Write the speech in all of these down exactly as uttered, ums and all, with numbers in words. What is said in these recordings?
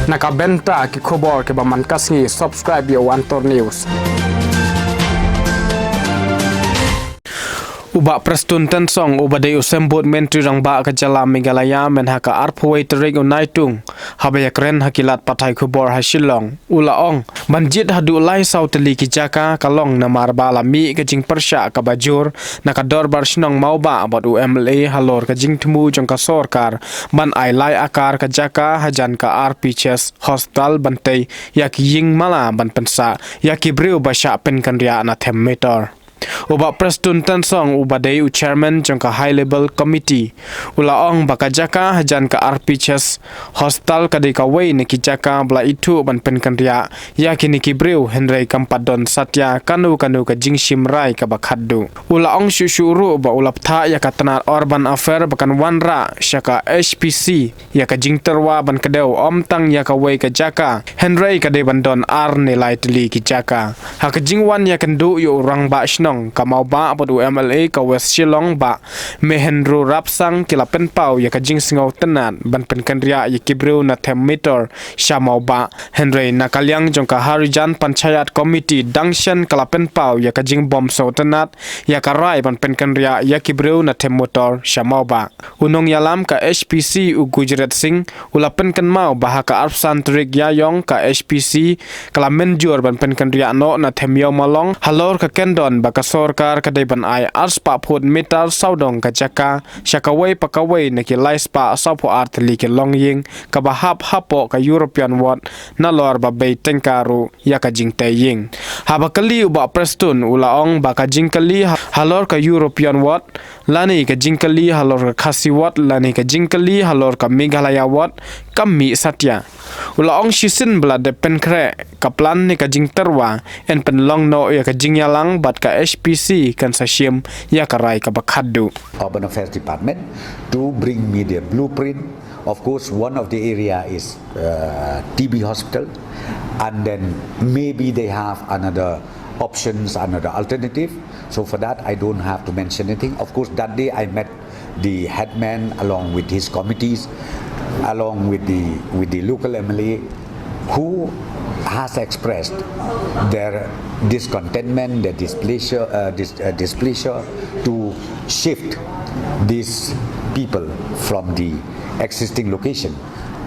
Na ka bynta ki khubor kiba man ka sngi, subscribe ïa u Antor News. U Bah Prestone Tynsong, uba dei u symbud Myntri Rangbah ka jylla Meghalaya, mynha ka arphew wei tarik u Naitung, haba ïakren ha ki lad pathai khubor ha Shillong, u la ong, ban jied haduh lai saw tylli ki jaka ka long namar ba la mih ka jingpyrshah kaba jur na ka Dorbar Shnong Mawbah bad u M L A halor ka jingthmu jong ka sorkar ban ai lai akar ka jaka hajan ka R P H S Hostel ban tei ïa ki ïing mala ban pynsah ïa ki briew ba shah pynkynriah na them meter. U Bah Prestone Tynsong, uba dei u chairman jong ka High Level Committee, u la ong ba ka jaka hajan ka R P H S Hostel ka dei kawei na ki jaka ba la ithuh ban pynkynriah ïa kine ki briew, hynrei kam pat don satia kano kano ka jingshim rai kaba khatduh. U la ong shuh shuh ruh ba u la bthah ïa ka tnad Urban Affairs ba kan wanrah sha ka H P C ïa ka jingtyrwa ban kdew ym tang ïa kawei ka jaka, hynrei ka dei ban don ar ne lai tylli ki jaka. Ha ka jingwan ïakynduh ïa u Rangbah Shnong ka Mawbah bad u M L A ka West Shillong, Bah Mahendra Rapsang, ki la pynpaw ïa ka jingsngewtynnad ban pynkynriah ïa ki briew na them meter sha Mawbah, hynrei na ka liang jong ka Harijan Panchayat Committee, dang shen ka la pynpaw ïa ka jingbym sngewtynnad ïa ka rai ban pynkynriah ïa ki briew na them meter sha Mawbah. U nongïalam ka H P C, u Gurjit Singh, u la pynkynmaw ba ha ka arphew san tarik Ïaïong ka H P C ka la mynjur ban pynkynriah noh na them ïew malong halor ka kyndon ba ka sorkar ka dei ban ai arspah phut meter sawdong ka jaka sha kawei pa kawei na ki laispah sawphew ar tylli ki longïing kaba hap hapoh ka European Ward, nalor ba bei tyngka ruh ïa ka jingtei ïing. Haba kylli u Bah Prestone, u la ong ba ka jingkylli ha-, halor ka European Ward, lane ka jingkylli halor ka Khasi Ward, lane ka jingkylli halor ka Meghalaya Ward, kam mih satia. U la ong shisien ba la dep pynkhreh ka plan ne ka jingtyrwa, yn pynlong noh ïa ka jingïalang bad ka H P C kan sa shim ïa ka rai kaba khatduh. Urban Affairs Department to bring me the blueprint. Of course, one of the area is uh, T B hospital, and then maybe they have another options, another alternative. So for that, I don't have to mention anything. Of course, that day I met the headman along with his committees, along with the with the local M L A, who has expressed their discontentment, their displeasure, uh, dis- uh, displeasure to shift these people from the existing location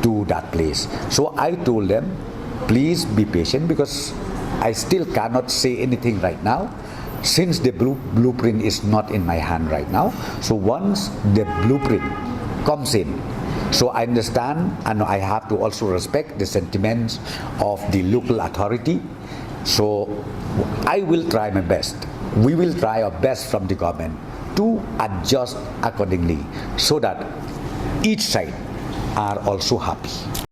to that place. So I told them, please be patient, because I still cannot say anything right now, since the blue- blueprint is not in my hand right now. So once the blueprint comes in, so I understand, and I have to also respect the sentiments of the local authority. So I will try my best. We will try our best from the government to adjust accordingly so that each side are also happy.